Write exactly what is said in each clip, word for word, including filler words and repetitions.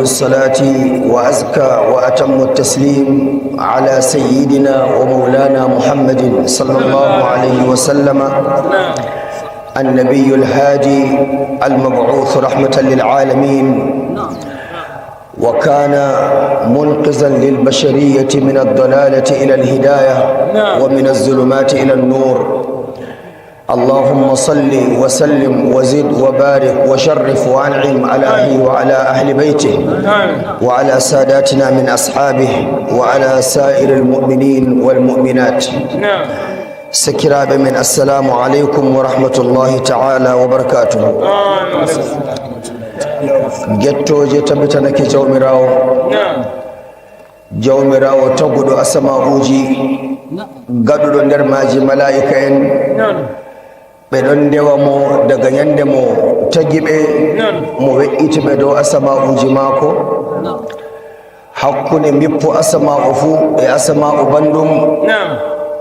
الصلاة وأزكى وأتم التسليم على سيدنا ومولانا محمد صلى الله عليه وسلم، النبي الهادي المبعوث رحمة للعالمين، وكان منقذا للبشرية من الضلالة إلى الهداية، نعم. ومن الظلمات إلى النور. اللهم صل وسلم وزد وبارك وشرف وأنعم عليه وعلى أهل بيته، نعم. وعلى ساداتنا من أصحابه، وعلى سائر المؤمنين والمؤمنات. نعم. Sakiraaɓe men, assalamu aleykum wa rahmatullahi ta'ala wa barakatuhu. Gettooje tabitanake Jawmiraawo. Jawmiraawo taguɗo asama'uuji, gaɗuɗo nder maaji malaa'ika en. Ɓe ɗon ndewa mo daga nyande mo tagi ɓe, mo we'iti ɓe dow asama'uuji maako. Hakkunde mbippu asama'u fuu e asama'u banndum, naam,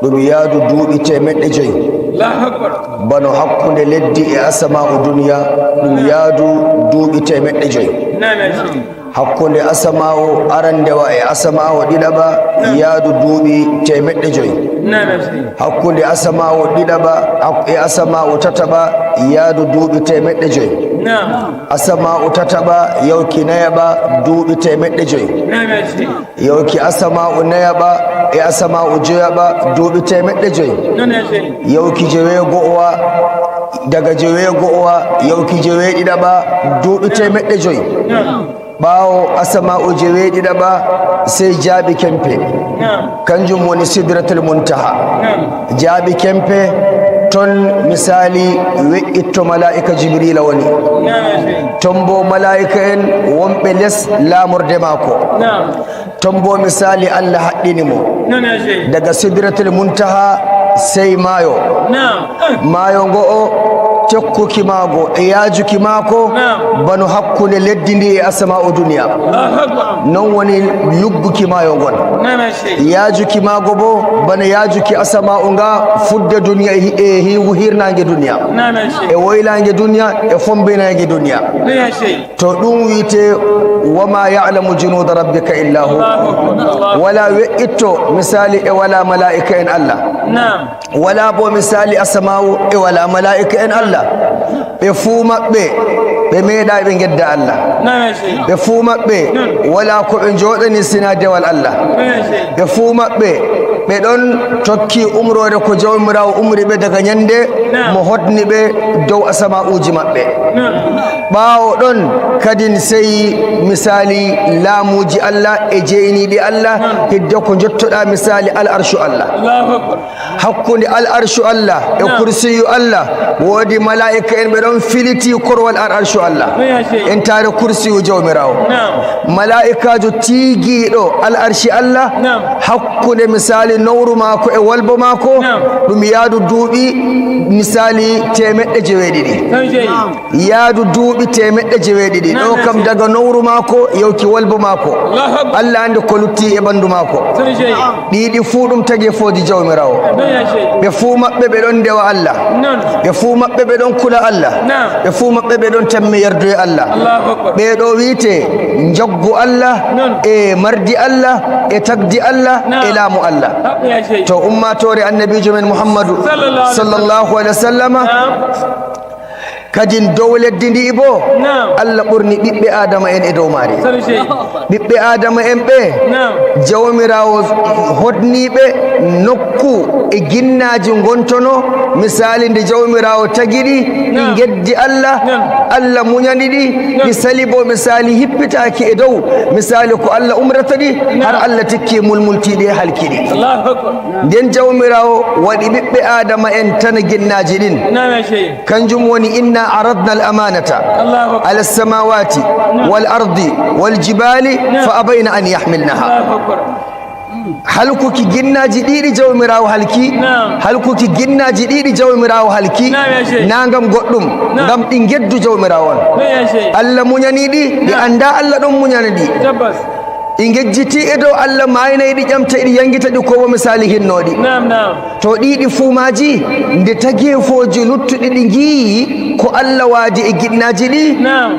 ɗum yaadu duuɓi teemeɗɗe joy. Allahu Akbar. Bano hakkunde leddi e asama'u duniya, ɗum yaadu duuɓi teemeɗɗe joy. Naam, naam. Hakkunde asama'u arandewa e asama'u ɗiɗaɓa, naam, yaadu duuɓi teemeɗɗe joy. Naam, naam. Hakkunde asama'u ɗiɗaɓa hak-, e asama'u tataɓa, yaadu duuɓi teemeɗɗe joy. Naam. Asama'u tataɓa yawki nayaɓa, duuɓi teemeɗɗe joy. Naam, naam. Yawki asama'u nayaɓa e asama'u joyaɓa, duuɓi teemeɗɗe joy. Naam, naam. Yawki joweego'owa, daga joweego'owa yawki joweeɗiɗaɓa, duuɓi teemeɗɗe joy. Naam. Ɓaawo asama'u joweeɗiɗaɓa, sey jaaɓi kempe. Naam. Kanjum woni Sidratul Muntaha. Naam. Jaaɓi kempe, ton misaali we'itto malaa'ika Jibriila woni. Naam. Ton boo malaa'ika en wonɓe les laamorde maako. Naam. Ton boo misaali Allah haɗɗini mo. Naam. Daga Sidratul Muntaha sey maayo. Naam. Maayo ngo'o tekkuki maago e yaajuki maako, naam, bano hakkunde leddi ndi e asama'u duniya. Allahu Akbar. Non woni yugguki maayo ngon. Naam, sey. Yaajuki maago boo bano yaajuki asama'u nga fudde duniya e hi-, e hiiwu hiirnaange duniya. Naam, sey. E woylaange duniya e fombinaange duniya. Naam, sey. To ɗum wi'etee, "Wa ma ya'lamu junuda rabbika illa hu." Allahu Akbar. Allahu Akbar. Walaa we'itto misaali e walaa malaa'ika en Allah. Naam. Walaa boo misaali asama'u e walaa malaa'ika en Allah. Ɓe fuu maɓɓe, ɓe meeɗaay ɓe ngedda Allah. Naam, sey. Ɓe fuu maɓɓe, naam, walaa ko ɓe njooɗani sinaa dewal Allah. Naam, sey. Ɓe fuu maɓɓe, ɓe ɗon tokki umroore ko Jawmiraawo umri ɓe daga nyande, naam, mo hodni ɓe dow asama'uuji maɓɓe. Naam. Ɓaawo ɗon kadin sey misaali laamuuji Allah e jeyniiɗi Allah, naam, hidde ko njottoɗaa misaali al arshu Allah. Allahu Akbar. Hakkunde al arshu Allah e, naam, kursiyu Allah, woodi malaa'ika en ɓe ɗon filiti korwal al arshu Allah. Naam, sey. Entaare kursiyu Jawmiraawo. Naam. Malaa'ikaajo tiigiiɗo al arshi Allah, naam, hakkunde misaali nowru maako e walbo maako, naam, ɗum yaadu duuɓi misaali teemeɗɗe jeweeɗiɗi. Naam, sey. Yaadu duuɓi teemeɗɗe jeweeɗiɗi. Naam, ɗo kam, sey, daga nowru maako yawki walbo maako. Allahu Akbar. Allah anndi ko lutti e ɓanndu maako. Sey, sey. Ɗiɗi fuu ɗum tagefooji Jawmiraawo. Naam, sey. Ɓe fuu maɓɓe ɓe ɗon ndewa Allah. Naam. Ɓe fuu maɓɓe ɓe ɗon kula Allah. Naam. Ɓe fuu maɓɓe ɓe ɗon tammi yardude Allah. Allahu Akbar. Ɓee ɗo wi'etee njaggu Allah, naam, e mardi Allah, e tagdi Allah, naam, e laamu Allah. Haɓɓe, ya sey. To ummaatoore Annabiijo men Muhammadu sallallahu alaihi wasallam. Sallallahu alaihi wasallam. Naam. Kadin dow leddi ndi'i boo, naam, Allah ɓorni ɓiɓɓe Aadama en e dow maari. Sey, sey. Ɓiɓɓe Aadama en ɓe, naam, Jawmiraawo hodni ɓe nokku e ginnaaji ngontono, misaali nde Jawmiraawo tagi ɗi, ɗi, naam, ngeddi Allah, naam, Allah munyani ɗi, naam, ɗi sali boo misaali hippitaaki e dow, misaali ko Allah umrata ɗi, naam, har Allah tikki mulmulti ɗi e halki ɗi. Allahu Akbar. Nden Jawmiraawo waɗi ɓiɓɓe Aadama en tan ginnaaji ɗin. Naam, ya sey. Kanjum woni, "Inna aradna al amanata, Allahu Akbar, ala samawati, naam, wal ardi wal jibali, naam, fa abayna an yahmilnaha." Allahu Akbar. Halkuki ginnaaji ɗiɗi Jawmiraawo halki, naam, halkuki ginnaaji ɗiɗi Jawmiraawo halki, naam, ya sey, naa ngam goɗɗum, naam, ngam ɗi ngeddu Jawmiraawo on. Naam, ya sey. Allah munyani ɗi, ɗi, naam, anndaa Allah ɗon munyani ɗi. Tabbas. Ɗi ngejjiti e dow Allah maayna ɗi, ƴamta ɗi, yangita ɗi, ko wo misaali hinnooɗi. Naam, naam. To ɗiɗi fuu maaji, nde tageefooji luttuɗi ɗi ngi'i ko Allah waadi e ginnaaji ɗi, naam,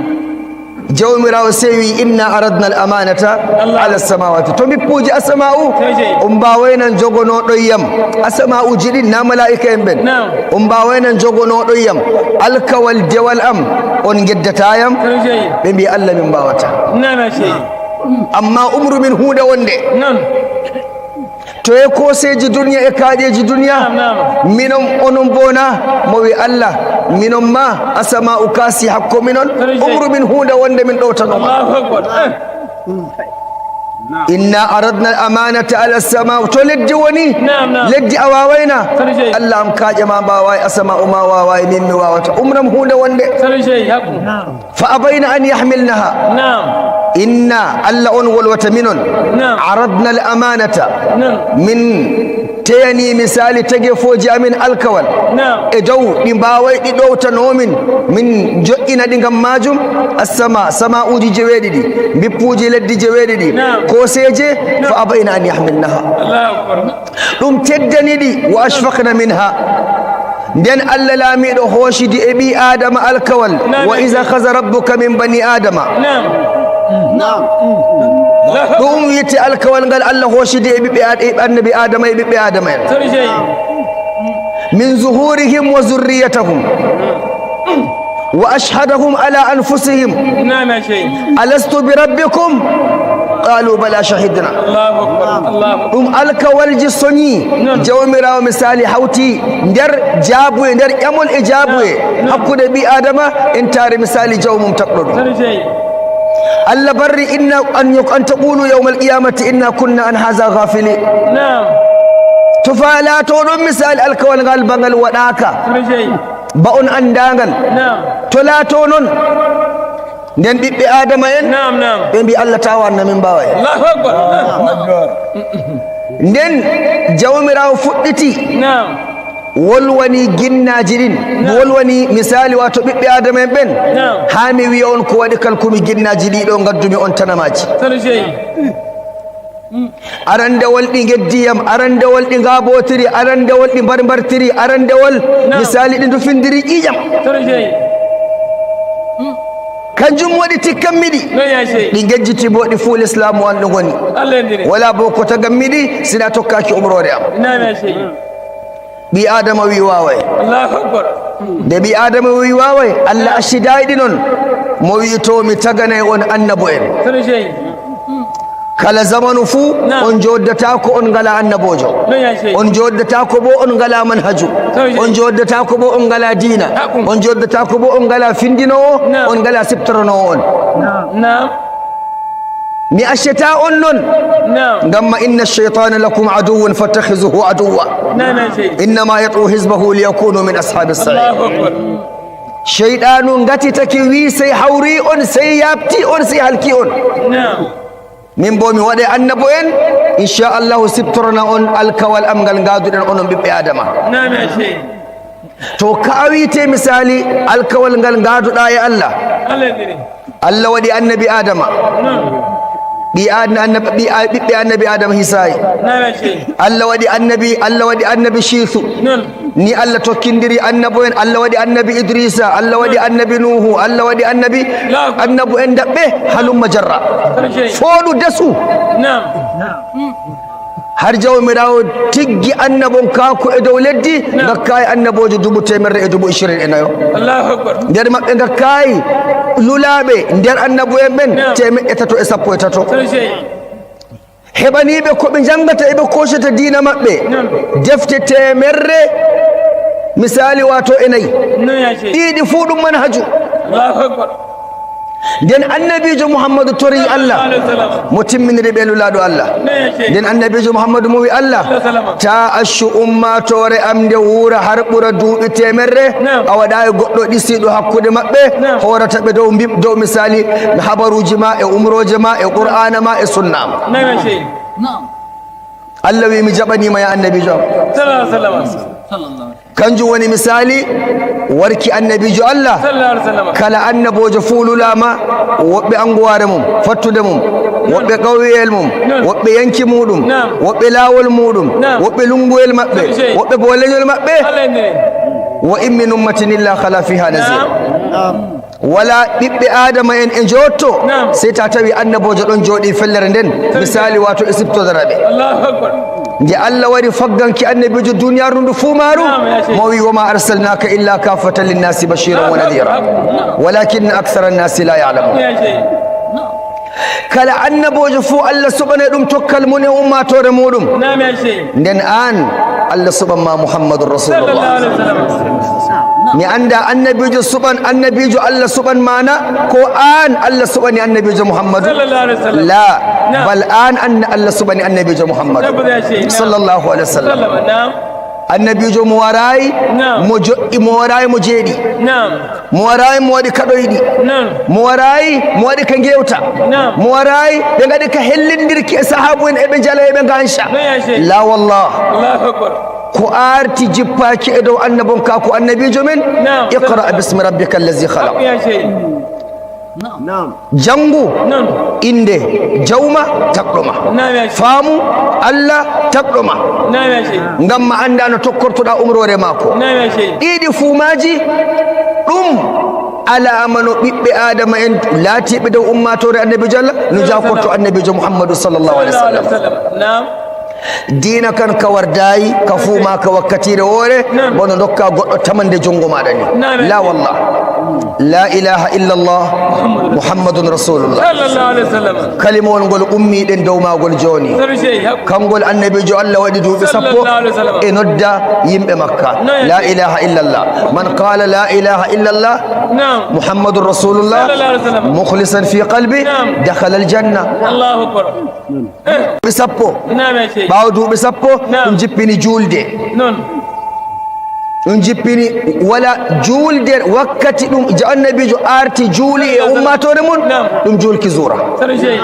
Jawmiraawo sey wi, "Inna aradna al amanata Allah. Ala samawati." To mbippuuji asama'u, Sey, sey. On mbaawaynan jogonooɗon yam. Asama'uuji ɗin na malaa'ika en ɓen. Naam. On mbaawaynan jogonooɗon yam. Alkawal dewal am, on ngeddataa yam. Sey, sey. Ɓe mbi, "Allah min mbaawata." Naam, sey. Amma umru min huunde wonde. Naam. To e kooseeji duniya e kaaƴeeji duniya, Naam, naam. Minon onon bona, mo wi Allah, minon ma, asama'u kaasi hakko minon, Sey, sey. Umru min huunde wonde min ɗowtano ma. Allahu Akbar. Eh. Inna aradna al amanata ala sama, to leddi woni, Naam, naam. Leddi a waawayna. Sey, sey. Allah am kaaƴe ma mbaawaay, asama'u ma waaway, min mi waawata. Umram huunde wonde. Sey, sey, hakku. Fa abayna an yahmilnaha. Naam. Inna, Allah on wolwata minon. Naam. Aradna al amanata. Naam. Min teyani misali tegefooji amin alkawal. Naam. E dow ɗi mbaaway ɗi ɗowtanoo min. Min joƴƴina ɗi ngam maajum. Assama, sama'uuji jeweeɗiɗi. Mbippuuji leddi jeweeɗiɗi. Naam. Kooseeje, Naam. Fa abayna an yahmilnaha. Allahu Akbar. Ɗum teddani ɗi, wa ashfaqna minha. Nden Allah laamiiɗo hoocidi e ɓii Aadama alkawal, Naam. Wa iza akhadha rabbuka min bani Aadama. Naam. Naam. Ɗum wi'ete alkawal ngal Allah hoocidi e ɓiɓɓe Aad-, e annabi Aadama e ɓiɓɓe Aadama en. Sey, sey. Min zuhurihim wa zurriyatahum. Wa ashhadahum ala anfusihim. Naam, sey. Alastu bi rabbikum? Qalu bala shahidna. Allahu Akbar. Allahu Akbar. Ɗum alkawalji soñi Naam. Jawmiraawo misali hawti nder jaabuye, nder ƴamol e jaabuye Naam. Hakkunde ɓii Aadama en taari misali jawmum tagɗo ɗum. Sey, sey. Allah barri inna an yuk-, an taqulu yawmal qiyamati inna kunna an haza ghafilin. Naam. To fa laato ɗon misali alkawal ngal bangal waɗaaka. Sey, sey. Ba on anndaa ngal. Naam. To laatoo non, nden ɓiɓɓe Aadama en, Naam, naam. Ɓe mbi, "Allah, taa waɗan, min mbaawaay." Allahu Akbar. Nden Jawmiraawo fuɗɗiti Naam. Wolwani ginnaaji ɗin, Naam. Wolwani misali, waato ɓiɓɓe Aadama en ɓen. Naam. Haa mi wi'a on ko waɗi kalkumi ginnaaji ɗi ɗo ngaddumi on tanamaaji. Sey, sey. Arandewol ɗi ngeddiyam, arandewol ɗi ngaabootiri, arandewol ɗi mbarmbartiri, arandewol Naam. Misali ɗi ndufindiri ƴiiƴam. Sey, sey. Kanjum waɗi tikkanmi ɗi. Noon yaa sey. Ɗi ngejjiti bo ɗi fuu lislaamu an ɗo ngoni. Allah ndiri. Wala bo ko tagammi ɗi, sina tokkaaki umroore am. Naam yaa sey. Ɓii Aadama wi waaway. Allahu Akbar. Nde ɓii Aadama wi waaway, Allah accidaay ɗi noon. Mo wi to mi taganay on annabo en. Sey, sey. Kala zamanu fuu, Naam. On jooddataako on ngalaa annaboojo. Noon yaa sey. On jooddataako bo on ngalaa manhaju. Sey, sey. On jooddataako bo on ngalaa diina. Haqqun. On jooddataako bo on ngalaa findinoowo, Naam. On ngalaa siftoranoowo on. Naam. Mi accataa on noon. Naam. Ngam ma inna shaytana lakum aduwwun fattakhizuhu aduwwa. Naam, naam, sey. Innama yad'u hizbahu liyakunu min ashabis sa'ir. Allahu Akbar. Seyɗaanu ngatitake wi sey hawri on, sey yaabti on, sey halki on. Naam. Min bo mi waɗe annabo en, inchallahu siftorana on alkawal am ngal ngaaduɗen onon ɓiɓɓe Aadama. Naam, yaa sey. To ka a wi'ete misali alkawal ngal ngaaduɗaa e Allah. Allah ndiri. Allah waɗi annabi Aadama. Naam. Ɓii Aadama, annabi, ɓii A-, ɓiɓɓe annabi Aadama hisaayi. Naam, yaa sey. Allah waɗi annabi, Allah waɗi annabi Shiisu. Naam. Ni Allah tokkindiri annabo en, Allah waɗi annabi Idrisa, Allah waɗi annabi Nuuhu, Allah waɗi annabi, Naam. Annabo en daɓɓe, halumma jarra. Sey, sey. Fooɗu dasu. Naam. Har Jawmiraawo tiggi annabonkaaku e dow leddi, Naam. Ngakkaay annaboojo dubu teemerre e dubu ishirin e nayo. Allahu Akbar. Nder maɓɓe ngakkaay lulaaɓe nder annabo en ɓen, Naam. Teemeɗɗe tato e sappo e tato. Sey, sey. Heɓaniiɓe ko ɓe njanngata e ɓe koocata diina maɓɓe. Naam. Defte teemerre, misali, waato e nayi. Noon yaa sey. Ɗiɗi fuu ɗum manhaju. Allahu Akbar. Nden annabiijo Muhammadu tori Allah, Sallallahu alaihi wasallam. Mo timminiri ɓe lulaaɗo Allah. Noon yaa sey. Nden annabiijo Muhammadu mo wi Allah, Sallallahu alaihi wasallam. Taa accu ummaatoore am nde wuura har ɓura duuɓi teemerre, Naam. A waɗaayi goɗɗo ɗisiiɗo hakkunde maɓɓe, Naam. Hoorata ɓe dow mbi-, dow misali habaruuji ma e umrooje ma e Qur'aana ma e sunna am. Noon yaa sey. Allah wi mi jaɓaniima ya annabiijo am. Sallallahu alaihi wasallam. Kanjum woni misali warki annabiijo Allah. Sallallahu alaihi wasallam. Kala annaboojo fuu lulaama, woɓɓe anguwaare mum, fattude mum, woɓɓe ƙawyeyel mum, Naam. Woɓɓe yanki muuɗum, Naam. Woɓɓe laawol muuɗum, Naam. Woɓɓe lunnguyel maɓɓe, Sey. Woɓɓe bo leñol maɓɓe. Allah en ne. Wa in min ummatin illa khala fiha nazir. Naam. Wala ɓiɓɓe Aadama en e njootto, naam, sey ta tawi annaboojo ɗon jooɗii fellere nden, misali, waato e siptodora ɓe. Allahu Akbar. Nde Allah wari fagganki annabiijo duniyaaru ndu fuu maaru, naam, ya Sheikh, mo wi, "Wa ma arsalnaka illa kaffatan linnasi bashiran wa nadhira, walakinna akthara nnasi la ya'lamun." Ya Sheikh. Kala annaboojo fuu Allah suɓanay ɗum tokkal mum e ummaatoore muuɗum. Naam, ya Sheikh. Nden aan, Allah suɓan ma Muhammadun Rasulullah. Sallallahu alaihi wasallam. Mi annda annabiijo suɓan, annabiijo Allah suɓan ma na, ko aan Allah suɓani annabiijo Muhammadu? Sallallahu alaihi wasallam. La, naam, bal aan anna-, Allah suɓani annabiijo Muhammadu. Tabbata, ya Sheikh. Naam. Sallallahu alaihi wasallam. Sallama, naam. Annabiijo mo waraay, naam, mo joɗɗi, mo waraay mo jeeɗi. Naam. Mo waraay mo waɗi ka ɗoyɗi. Naam. Mo waraay mo waɗi ka ngewta. Naam. Mo waraay ɓe ngaɗi ka hellindirki e sahaabu en, eɓe njala, eɓe nganca. No, ya Sheikh. La wallah. Allahu Akbar. Ko arti jippaaki e dow annabon ka ko annabiijo men. Naam. Iqra bismi rabbika allazi khalaq. Hak, ya Sheikh. Naam. Janngu, naam, innde Jawma tagɗo ma. Naam, ya Sheikh. Faamu Allah tagɗo ma. Naam, ya Sheikh. Ngam ma annda no tokkortoɗa umroore maako. Naam, ya Sheikh. Ɗiɗi fuu maaji, ɗum alaama no ɓiɓɓe Aadama en laatiiɓe dow ummaatoore annabiijo Allah, no, naam, jaakorto, salaam, annabiijo Muhammadu sallallahu alaihi wasallam. Sallallahu alaihi wasallam. Naam. Diina kan ka wardaay, ka fuu ma ka wakkatiire woore, naam, bono ndokka goɗɗo tamande junngo maaɗa ni. Naam. La wallah. La ilaha illallah Muhammadun Rasulullah. Sallallahu alaihi wasallam. Kalimawol ngol ummiɗen dow maagol jooni. Sabi sey, hak- Kangol annabiijo Allah waɗi duuɓi sappo, sallallahu alaihi wasallam, e nodda yimɓe Makka. Naam. La ilaha illallah. Man qala la ilaha illallah, naam, Muhammadun Rasulullah, sallallahu alaihi wasallam, mukhlisan fi qalbi, naam, dakhala al-janna. Allahu Akbar. Duuɓi sappo. Naam, ya Sheikh. Ɓaawo duuɓi sappo, naam, ɗum jippini juulde. Non. Ɗum jippini, wala juulde wakkati ɗum ja-, annabiijo arti juuli e ummaatoore mum, naam, ɗum juulki zuura. Sabi sey.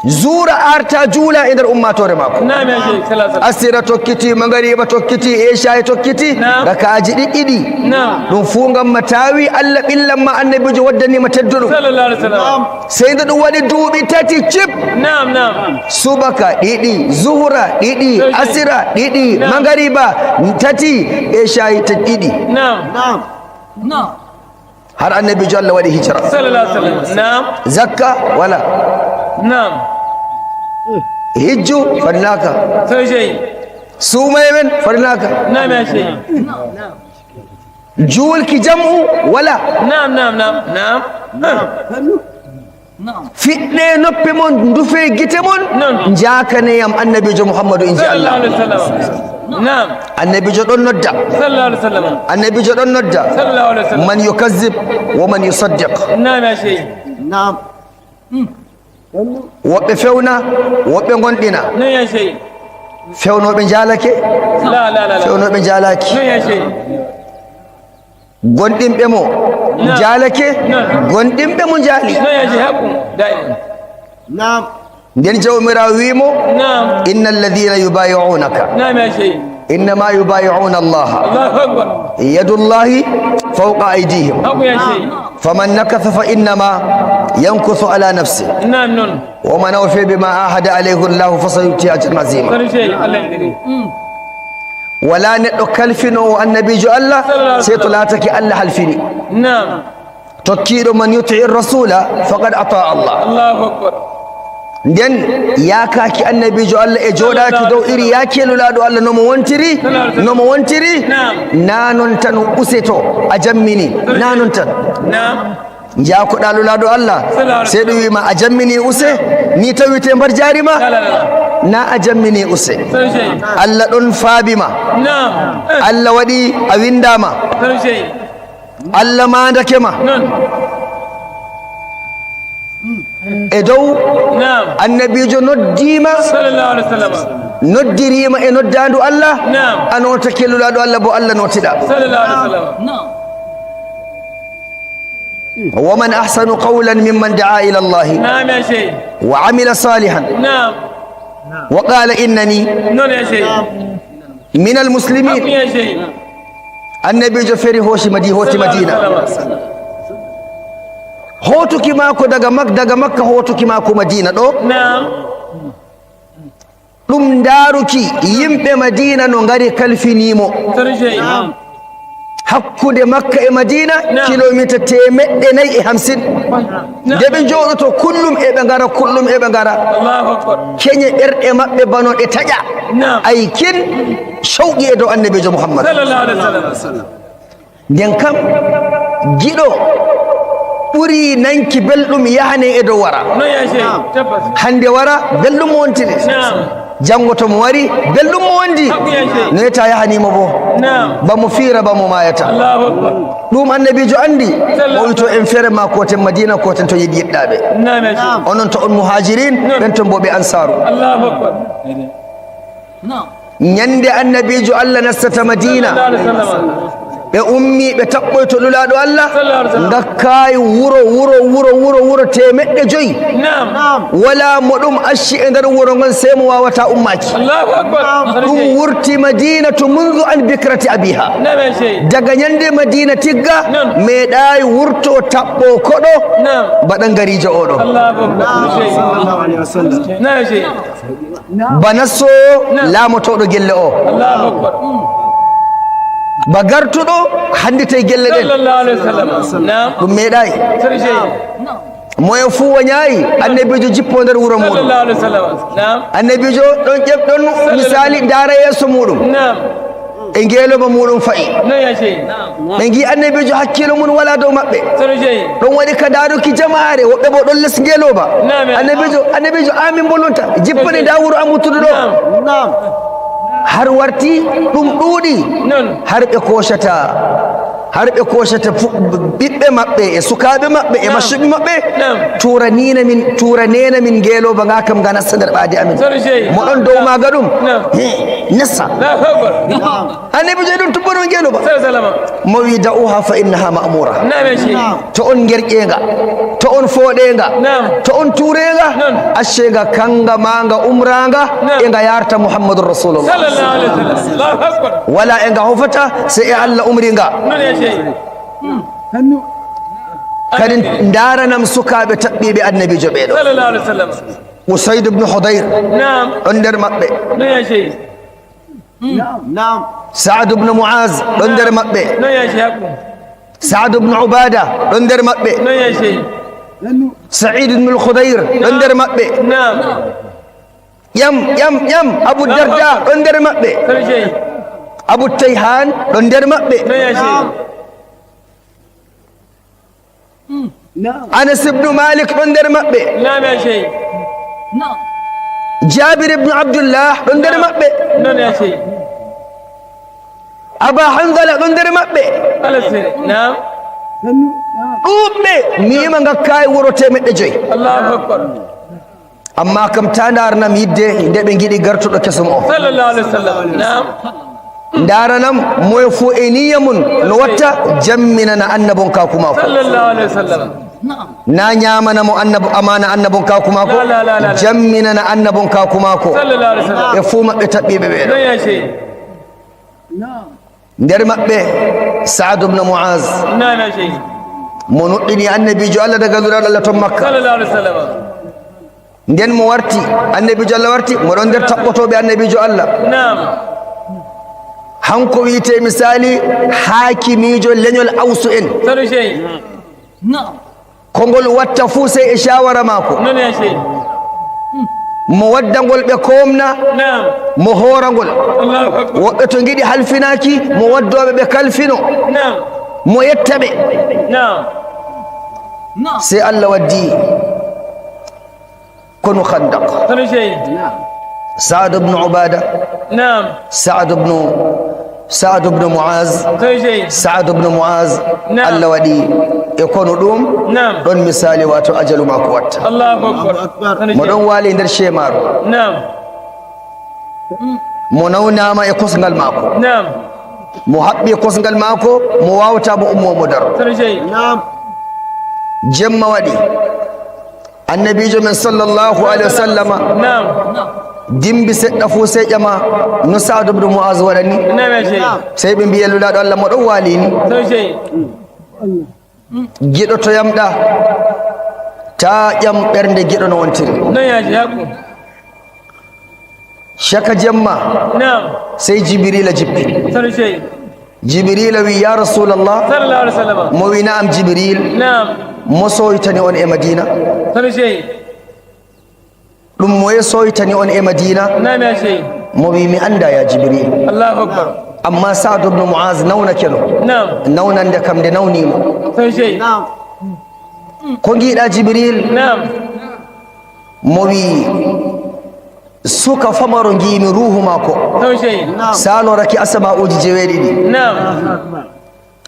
Zuura arta juula e nder ummaatoore maako. Naam, ya Sheikh. Sallallahu alaihi wasallam. Asira tokkiti, mangariba tokkiti, esha'i tokkiti, naam, rakaaji ɗiɗɗi ɗi. Naam. Ɗum fuu ngam ma tawi Allah ɓillan ma annabiijo waddani ma tedduɗum. Sallallahu alaihi wasallam. Sey nde ɗum waɗi duuɓi tati cip. Naam, naam. Subaka ɗiɗi, zuhura ɗiɗi, asira ɗiɗi, naam, mangariba tati, esha'i ta-, ɗiɗi. Naam. Naam. Har annabiijo Allah waɗi hijra. Sallallahu alaihi wasallam. Naam. Zakka wala. Naam. Hijju fadnaaka. Sabi sey. Suumaye men fadnaaka. Naam, ya Sheikh. Juulki jam'u wala. Naam, naam, naam, naam. Fiɗɗe noppi mon, ndufe gite mon, non, njaakane yam annabiijo Muhammadu, inji Allah. Sallallahu alaihi wasallam. Naam. Annabiijo ɗon nodda. Sallallahu alaihi wasallam. Annabiijo ɗon nodda. Sallallahu alaihi wasallam. Man yukazzib wa man yusaddiq. Naam, ya Sheikh. Naam. Woɓɓe fewna, woɓɓe ngonɗina. Non, ya Sheikh. Fewnooɓe njaalake. La, la, la, la. Fewnooɓe njaalaaki. Non, ya Sheikh. Gonɗinɓe mo, naam, njaalake, naam, gonɗinɓe mo njaali. Non, ya Sheikh, haqqun, daiman. Naam. Nden Jawmiraawo wi'i mo, naam, "Innal ladhina yubayi'unaka, naam, ya Sheikh, innama yubayi'una Allah, Allahu Akbar, yadullahi fawqa aydihim, haqqun, ya Sheikh, faman nakatha fa innama yankuthu ala nafsi, naam, non, wa man awfa bima ahada alayhi Allah fasayu'tihi ajran azima." Sabi sey, Allah ya. Wala neɗɗo kalfinoowo annabiijo Allah, sallallahu alaihi wasallam, sey to laatake Allah halfini. Naam. Tokkiiɗo, "Man yuti'i rasula faqad ata Allah." Allahu Akbar. Nden yaakaaki annabiijo Allah e jooɗaaki dow iri yaaki e Nulaaɗo Allah no mo wontiri, sallallahu alaihi wasallam, no mo wontiri, naam, naa non tan useto a jammini, naa non tan. Naam. Njaakoɗaa Nulaaɗo Allah, sallallahu alaihi wasallam, sey ɗum wi'i ma a jammini use, ni tawite mbar jaari ma, la, la, la, la, naa a jammini use. Sabi sey. Allah ɗon faabi ma. Naam. Allah waɗi a windaama. Sabi sey. Allah maandake ma. Non. E dow, naam, annabiijo noddiima, sallallahu alaihi wasallam, noddirii ma e noddaandu Allah, naam, a nootake Nulaaɗo Allah bo Allah nootiɗa. Sallallahu alaihi wasallam. Wa man ahsanu qawlan mimman da'a ila Allah, naam, ya Sheikh, wa amila salihan, naam, wa qala innani, non, ya Sheikh, minal muslimin. Haqqun, ya Sheikh. Annabiijo feri hoosi Madi-, hooti Madiina. Sallallahu alaihi wasallam. Hootuki maako daga Mak-, daga Makka, hootuki maako Madiina ɗo. Naam. Ɗum ndaaruki yimɓe Madiina no ngari kalfinii mo. Sabi sey. Naam. Hakkunde Makka e Madiina, naam, kilomeeter teemeɗɗe nayi e hamsin. Naam. Nde ɓe njooɗoto kullum eɓe ngara, kullum eɓe ngara. Allahu Akbar. Keñe ɓerɗe maɓɓe bano ɗe taƴa. Naam. Ay kin shawqi e dow Annabiijo Muhammad. Sallallahu alaihi wasallam. Nden kam, giɗo ɓuri nanki belɗum yahane e dow wara. No ya Sheikh, tabbas. Hande wara, belɗum mo wontiri. Naam. Janngo to mo wari, belɗum mo wondi. Hakku ya Sheikh. No yetta yahani mo bo. Naam. Ba mo fiira, ba mo mayata. Allahu Akbar. Ɗum Annabiijo andi, sallallahu, o wi to en fere ma koten Madiina, koten to yiɗ yiɗɗaaɓe. Naam, ya Sheikh. Onon to on Muhaajiriin, naam, ɓen ton bo ɓe Ansaaru. Allahu Akbar. Naam. Ñande Annabiijo Allah nastata Madiina, sallallahu alaihi wasallam, ɓe ummi, ɓe taɓɓoy to Nulaaɗo Allah, sallallahu alaihi wasallam, ngakkaay wuro, wuro, wuro, wuro, wuro teemeɗɗe joyi. Naam. Wala mo ɗum acci e nder wuro ngon, sey mo waawata ummaaki. Allahu Akbar. Ɗum wurti Madiinatu mundu an bikrati abiha. Naam, ya Sheikh. Daga ñande Madiina tigga, naam, meeɗaay wurto taɓɓo koɗo, naam, ba ɗan gariijo oɗo. Allahu Akbar. Naam, ya Sheikh. Naam, ya Sheikh. Bana soowo, naam, laamotooɗo gelle o. Allahu Akbar. Ba gartuɗo hannditay gelle ɗen. Sallallahu alaihi wasallam. Naam. Ɗum meeɗaay. Sarjey. Moye fuu wanyaayi, Annabiijo jippo nder wuro muuɗum. Sallallahu alaihi wasallam. Naam. Annabiijo ɗon ƴef-, ɗon, sallallahu, misaali, ndaara yeeso muuɗum. Naam. E ngeelooba muuɗum fa'i. No ya Sheikh. Ɓe ngi Annabiijo hakkiilo mum wala dow maɓɓe. Sano jeyi. Ɗon waɗi ka ndaaruki jamaare, woɓɓe bo ɗon les ngeelooba. Naam, ya. Annabiijo, Annabiijo amin mbolonta. Jippani, sano jeyi, nda wuro am wuttudu ɗo. Naam. Naam. Har warti ɗum ɗuuɗi. Non. Har ɓe koocata. Har ɓe koocata fu-, ɓiɓɓe maɓɓe, e sukaaɓe maɓɓe, e, naam, maccuɓe maɓɓe. Naam. Tuura niina min, tuura neena min ngeelooba nga kam nga nasta nder ɓaade amin. Sano jeyi. Mo ɗon dow maaga ɗum. Naam. He, nasta. Allahu Akbar. Naam. Annabiijo e ɗum tubbono ngeelooba. Sallallahu alaihi wasallam. Mo wi, "Da'uha fa innaha ma'mura." Naam, ya Sheikh. To on ngerƴeenga, to on fooɗeenga, naam, to on tuureenga, naam, acceenga kanga ma nga umraanga, naam, e nga yarta Muhammadur Rasulullah. Sallallahu alaihi wasallam. Allahu Akbar. Wala e nga hofata, sey e Allah umri nga. Non, ya Sheikh. Kadi ndaaranam sukaaɓe taɓɓiiɓe Annabiijo ɓee ɗo. Sallallahu alaihi wasallam. Usaid ibn Hudayr, naam, ɗon nder maɓɓe. Non, ya Sheikh. Naam. Sa'ad ibn Mu'az ɗon nder maɓɓe. Non, ya Sheikh. Sa'ad ibn Ubada ɗon nder maɓɓe. Non, ya Sheikh. Sa'id ibn al-Khudayr ɗon nder maɓɓe. Naam. Ƴam, ƴam, ƴam. Abu Darda ɗon nder maɓɓe. Sano jeyi. Abu Tayhan ɗon nder maɓɓe. Non, ya Sheikh. Naam. Anas ibn Malik ɗon nder maɓɓe. Naam, ya Sheikh. Jabir ibn Abdullah ɗon nder maɓɓe. Non, ya Sheikh. Aba Hanzala ɗon nder maɓɓe. Alas, naam. Ɗuuɗɓe, mi yima ngakkaay wuro teemeɗɗe joyi. Allahu Akbar. Amma kam, ta ndaar nam yidde nde ɓe ngiɗi gartuɗo kesum o. Sallallahu alaihi wasallam. Naam. Ndaara nam, moye fuu e niyya mum no watta jamminana annabon kaaku maako. Sallallahu alaihi wasallam. Na ñaamana mo annab-, amaana annabon kaaku maako, la, la, la, la, la, jamminana annabon kaaku maako. Sallallahu alaihi wasallam. E fuu maɓɓe taɓɓiiɓe ɓe ɗo. Non, ya Sheikh. Nder maɓɓe, Sa'ad ibn Mu'az. Naam, ya Sheikh. Mo nuɗɗini Annabiijo Allah daga Nulaaɗo Allah ton Makka. Sallallahu alaihi wasallam. Nden mo warti, Annabiijo Allah warti, mo ɗon nder taɓɓotooɓe Annabiijo Allah. Naam. Hanko wi'ete misali haakimiijo leñol Awsu en. Sano jeyi. Naam. Ko ngol watta fuu sey e shawara maako. Non, ya Sheikh. Mo wadda ngol ɓe koomna, naam, mo hoora ngol. Allahu Akbar. Woɓɓe to ngiɗi halfinaaki, mo waddooɓe ɓe kalfino. Naam. Mo yetta ɓe. Naam. Sey Allah waddi konu Khandaq. Sano jeyi. Sa'ad ibn Ubada. Naam. Sa'ad ibn, Sa'ad ibn Mu'az. Sano jeyi. Sa'ad ibn Mu'az. Naam. Allah waɗi e konu ɗum. Naam. Ɗon misali, wato ajalu maako watta. Allahu Akbar. Sano jeyi. Mo ɗon waali nder shemaru. Naam. Mo nawnaama e kosngal maako. Naam. Mo haɓɓi e kosngal maako, mo waawata mo ummo mo daro. Sano jeyi. Naam. Jemma waɗi. Annabiijo men sallallahu alaihi wasallama, naam, dimbi seɗɗa fuu sey ƴama no Sa'ad ibn Mu'az waɗani. Naam, ya Sheikh. Sey ɓe mbi'i Nulaaɗo Allah mo ɗon waali ni. Sano jeyi. Giɗo to yamɗa, ta ƴam ɓernde giɗo no wontiri. Non, ya Sheikh. Caka jemma, naam, sey Jibrila jippi. Sano jeyi. Jibrila wi, "Ya Rasulallah." Sallallahu alaihi wasallam. Mo wi, "Na'am, Jibril." Na'am. Mo soytani on e Madina? Sanu shehi. Ɗum moye soytani on e Madina? Na'am, ya shehi. Mo wi, "Mi anndaa, ya Jibril." Allahu Akbar. Amma Sa'd ibn Mu'az nawnake no. Na'am. Nawnande kam nde nawni mo. Sanu shehi. Na'am. Ko ngiɗa, Jibril? Na'am. Mo wi, "Suka famaro ngiimi ruuhu maako. Sanu shehi. Saalorake asama'uuji jeweeɗiɗi. Na'am.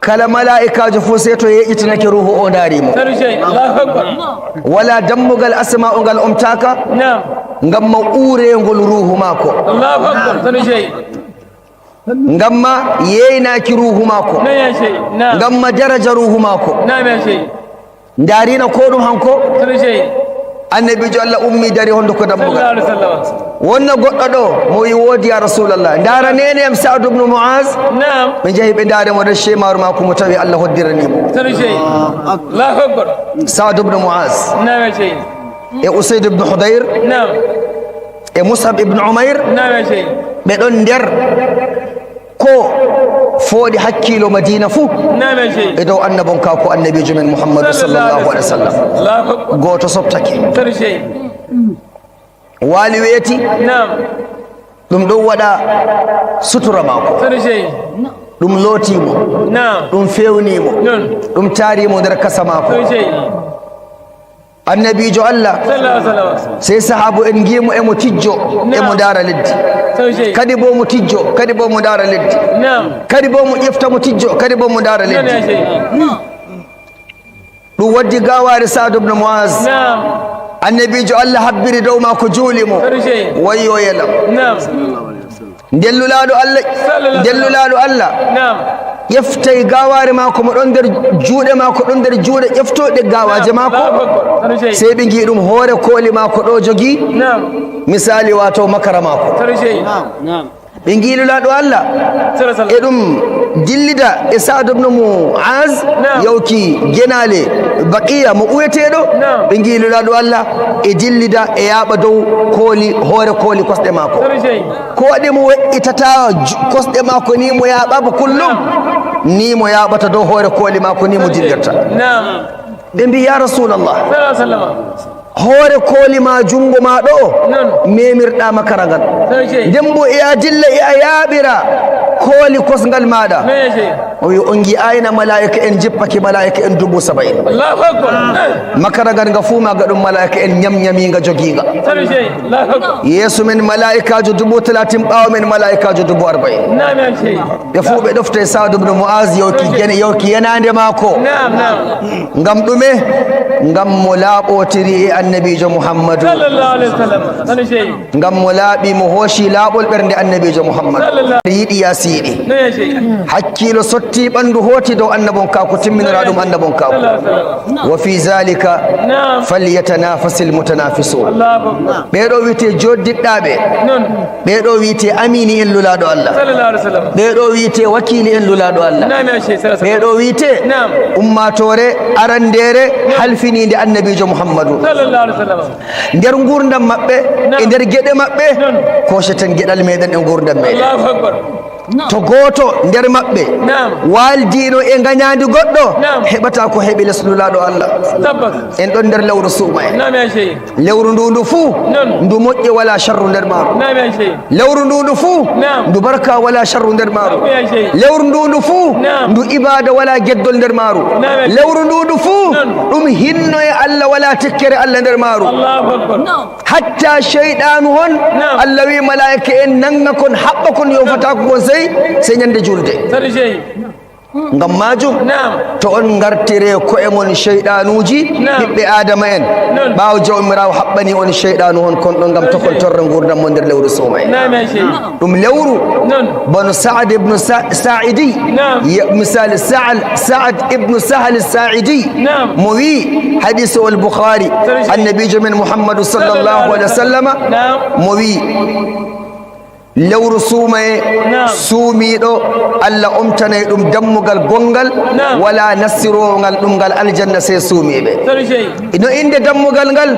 Kala malaa'ikaajo fuu sey to yeeƴitinake ruuhu o ndaari mo. Sanu shehi. Allahu Akbar. Wala dammugal asama'u ngal omtaaka. Na'am. Ngam ma uureengol ruuhu maako. Allahu Akbar. Sanu shehi. Ngam ma yeeynaaki ruuhu maako. Na'am, ya shehi. Na'am. Ngam ma daraja ruuhu maako." Na'am, ya shehi. Ndaarina ko ɗum hanko? Sanu shehi. Annabiijo Allah ummi dari honduko dammugal. Sallallahu alaihi wasallam. Wonna goɗɗo ɗo, mo wi, "Woodi, ya Rasulallah. Ndaara neene am Sa'd ibn Mu'az." Na'am. Ɓe njahi ɓe ndaari mo nder sheemaaru maako mo tawi Allah hoddirani mo. Sanu shehi. Allahu Akbar. Sa'd ibn Mu'az. Na'am, ya shehi. E Usayd ibn Hudayr. Na'am. E Mus'ab ibn Umayr. Na'am, ya shehi. Ɓe ɗon nder ko fooɗi hakkiilo Madina fuu. Na'am, ya shehi. E dow annabonkaaku annabiijo men Muhammadu sallallahu alaihi wasallam. Allahu Akbar. Gooto soɓtake. Sanu shehi. Waali weeti. Na'am. Ɗum ɗon waɗa sutura maako. Sanu shehi. Ɗum looti mo. Na'am. Ɗum fewni mo. Non. Ɗum taari mo nder kasa maako. Sanu shehi. Annabiijo Allah. Sallallahu alaihi wasallam. Sey sahaabu en ngi'i mo e mo tijjo, e mo Na'am. ndaara leddi. Sanu shehi. Kadi bo mo tijjo, kadi bo mo ndaara leddi. Na'am. Kadi bo mo ƴefta mo tijjo, kadi bo mo ndaara Na'am, leddi. Ya shehi. Ɗum waddi gaawaare Sa'd ibn Mu'az. Na'am. Annabiijo Allah habbiri dow maako, juuli mo. Sanu shehi. Wayyo yelam. Na'am. Nden Nulaaɗo Allah, Sallallahu nden alaihi Nulaaɗo Allah Na'am. ƴeftay gaawaare maako mo ɗon nder juuɗe maako, ɗon nder juuɗe ƴeftooɗe gaawaaje Na'am. maako. Allahu Akbar. Sanu shehi. Sey ɓe ngi'i ɗum hoore kooli maako ɗo jogi. Na'am. Misaali, waato makara maako. Sanu shehi. Na'am. Ɓe ngi'i Nulaaɗo Allah Sallallahu alaihi wasallam. e ɗum dillida e Sa'd ibn Mu'az Na'am. yawki genaale Baqiya mo uweteeɗo. Na'am. Ɓe ngi'i Nulaaɗo Allah e dillida e yaaɓa dow kooli, hoore kooli kosɗe maako. Sanu shehi. Ko waɗi mo we'itata ju-, kosɗe maako ni mo yaaɓa ba kullum? Ni mo yaaɓata dow hoore kooli maako ni mo dillirta. Na'am. Ɓe mbi, "Ya Rasulallah, Sallallahu alaihi wasallam. hoore kooli ma, junngo ma ɗo, Non. memirɗa makara ngal. Sanu shehi. Nden bo e a dilla e a yaaɓira kooli kosngal maɗa." Na'am, ya shehi. O wi, "On ngi'ayna malaa'ika en jippake malaa'ika en dubu saba'in." Allahu Akbar. Makara ngal nga fuu maaga ɗum malaa'ika en nyamnyami nga jogi nga. Sanu shehi. Allahu Akbar. Yeeso men malaa'ikaajo dubu talatin, ɓaawo men malaa'ikaajo dubu arba'in. Na'am, ya shehi. Ɓe fuu ɓe ɗofte Sa'd ibn Mu'az yawki gene, yawki yenaande maako. Na'am, na'am. Ngam ɗume? Ngam mo laaɓotiri e Annabiijo Muhammadu. Sallallahu alaihi wasallam. Sanu shehi. Ngam mo laaɓi, mo hooci laaɓol ɓernde Annabiijo Muhammadu. Sallallahu. Yiɗi yaa siiɗi. Na'am, ya shehi. Hakkiilo sotti, ɓanndu hooti dow annabonkaaku, timminora ɗum annabonkaaku. Sallallahu alaihi wasallam. Wa fi zalika Na'am. falyatanafasil mutanafisun. Allahu Akbar. Ɓee ɗo wiyetee jooddiɗɗaaɓe. Non. Ɓee ɗo wiyetee amiini en Nulaaɗo Allah. Sallallahu alaihi wasallam. Ɓee ɗo wiyetee wakiili en Nulaaɗo Allah. Na'am, ya shehi, sallallahu alaihi wasallam. Ɓee ɗo wiyetee Na'am. ummaatoore arandeere halfiniinde Annabiijo Muhammadu. Sallallahu alaihi wasallam. Nder nguurndam maɓɓe, Na'am. e nder geɗe maɓɓe, Non. kooceten geɗal meɗen e nguurndam meɗen. Allahu Akbar. To gooto nder maɓɓe Na'am. waaldiino e ngañaandi goɗɗo, Na'am. heɓata ko heɓi les Nulaaɗo Allah. Tabbas. En ɗon nder lewru suumayee. Na'am, ya shehi. Lewru ndu ndu fuu, Non. ndu moƴƴe wala sharru nder maaru. Na'am, ya shehi. Lewru ndu ndu fuu, Na'am. ndu barka wala sharru nder maaru. Na'am, ya shehi. Lewru ndu ndu fuu, Na'am. ndu ibaada wala geddol nder maaru. Na'am, ya shehi. Lewru ndu ndu fuu, Non. ɗum hinno e Allah wala tikkere Allah nder maaru. Allahu Akbar. Hatta shayɗaanu on, Na'am. Allah wi malaa'ika en nannga kon, haɓɓa kon, yoofataa ko kon sey, sey ñande juulde. Sanu shehi. Ngam maajum, Na'am. to on ngartire ko'e mon shayɗaanuuji, Na'am. ɓiɓɓe Aadama en, Non. ɓaawo Jawmiraawo haɓɓani on shayɗaanu on kon ɗon ngam to kon torra nguurndam mon nder lewru suumayee. Na'am, ya shehi. Ɗum lewru Non. bano Sa'ad ibn Sa-, Sa'idi, Na'am. ya, misali Sa'al, Sa'ad ibn Sahal Sa'idi, Na'am. mo wi, hadiisu al Bukhari, Sanu shehi. Annabiijo men Muhammadu sallallahu alaihi wasallama, Na'am. mo wi, Lewru suumaye, suumiiɗo, Allah omtanay ɗum dammugal gonngal, walaa nastiroowo ngal ɗum ngal aljanna sey suumiiɓe. No innde dammugal ngal?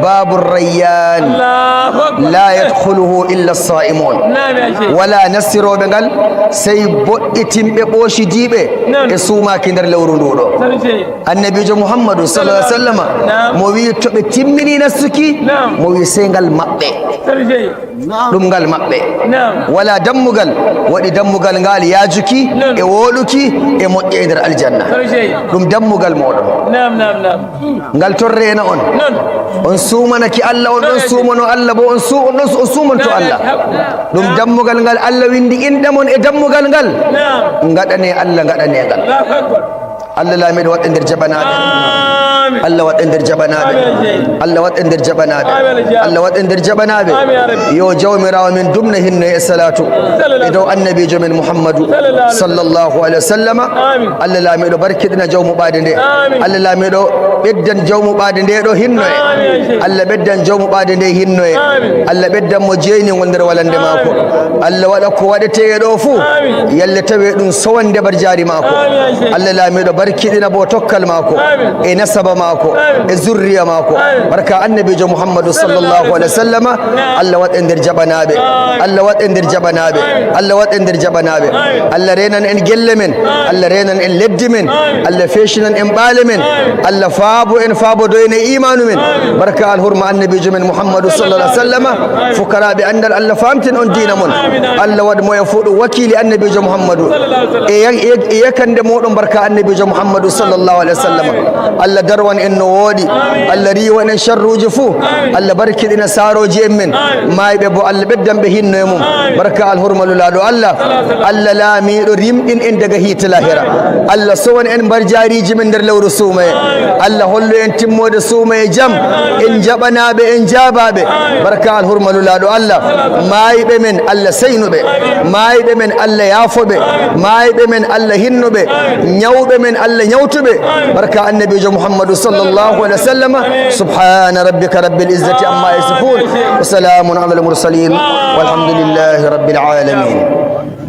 Baabu Rayyan. La yadkhuluhu illa saimun. Walaa nastirooɓe ngal sey boɗɗitinɓe ɓoocidiiɓe e suumaaki nder lewru ndu ɗo. Annabiijo Muhammadu sallallahu alaihi wasallama mo wi to ɓe timmini nastuki, mo wi sey ngal maɓɓe. Ɗum ngal maɓɓe. Walaa dammugal waɗi dammugal ngal yaajuki e wooɗuki e moƴƴe e nder aljanna. Ɗum dammugal mooɗon. Ngal torreena on. On suumanaki Allah, on ɗon suumano Allah, bo on su-, on ɗon su-, on suumanto Allah. Ɗum dammugal ngal Allah windi inɗe mon e dammugal ngal. Ngaɗane Allah, ngaɗane ngal. Allah laamiiɗo waɗɗe nder jaɓanaaɓe. Allah waɗɗe nder jaɓanaaɓe. Allah waɗɗe nder jaɓanaaɓe. Allah waɗɗe nder jaɓanaaɓe. Yo Jawmiraawo men dumna hinno e salaatu e dow annabiijo men Muhammadu sallallahu alaihi wasallama. Allah laamiiɗo barkiɗina jawmu ɓaade nde. Allah laamiiɗo ɓeddan jawmu ɓaade nde ɗo hinnoye. Allah ɓeddan jawmu ɓaade nde hinnoye. Allah ɓeddan mo jeeningol nder walande maako. Allah waɗa ko waɗetee e ɗo fuu, yalle tawe ɗum sowande barjaari maako. Allah laamiiɗo barkiɗina bo tokkal maako e nasaba maako e zurriya maako. Barka annabiijo Muhammadu sallallahu alaihi wasallama. Allah waɗɗe nder jaɓanaaɓe. Allah waɗɗe nder jaɓanaaɓe. Allah waɗɗe nder jaɓanaaɓe. Allah reenan en gelle men. Allah reenan en leddi men. Allah feecinan en ɓaale men. Allah faabo en, faabodo en e iimaanu men. Barka alhurma annabiijo men Muhammadu sallallahu alaihi wasallama. Fukaraaɓe anndal, Allah faamtin on diina mon. Allah waɗ moye fuu ɗum wakiili annabiijo Muhammadu. E ya-, e, e yakande mooɗon barka annabiijo Muhammadu sallallahu alaihi wasallama. Allah darwan en no wooɗi. Allah riiwan en sharruuji fuu. Allah barkiɗina saarooji en men. Maayɓe bo Allah ɓeddan ɓe hinno e mum. Barka alhurma lulaaɗo Allah. Allah laamiiɗo rimɗin en daga hiite lahira. Allah sowan en mbarjaariiji men nder lewru suumaye. Allah hollu en timmoode suumaye jam. En jaɓanaaɓe, en jaabaaɓe. Barka alhurma lulaaɗo Allah. Maayɓe men Allah seynuɓe. Maayɓe men Allah yaafoɓe. Maayɓe men Allah hinnuɓe. Ñawɓe men Allah ñawtuɓe. Barka annabiijo Muhammadu sallallahu alaihi wasallama. Subhana rabbika rabbil izzati amma yasifun. Wa salamun alal mursalin. Walhamdulillahi rabbil alamin.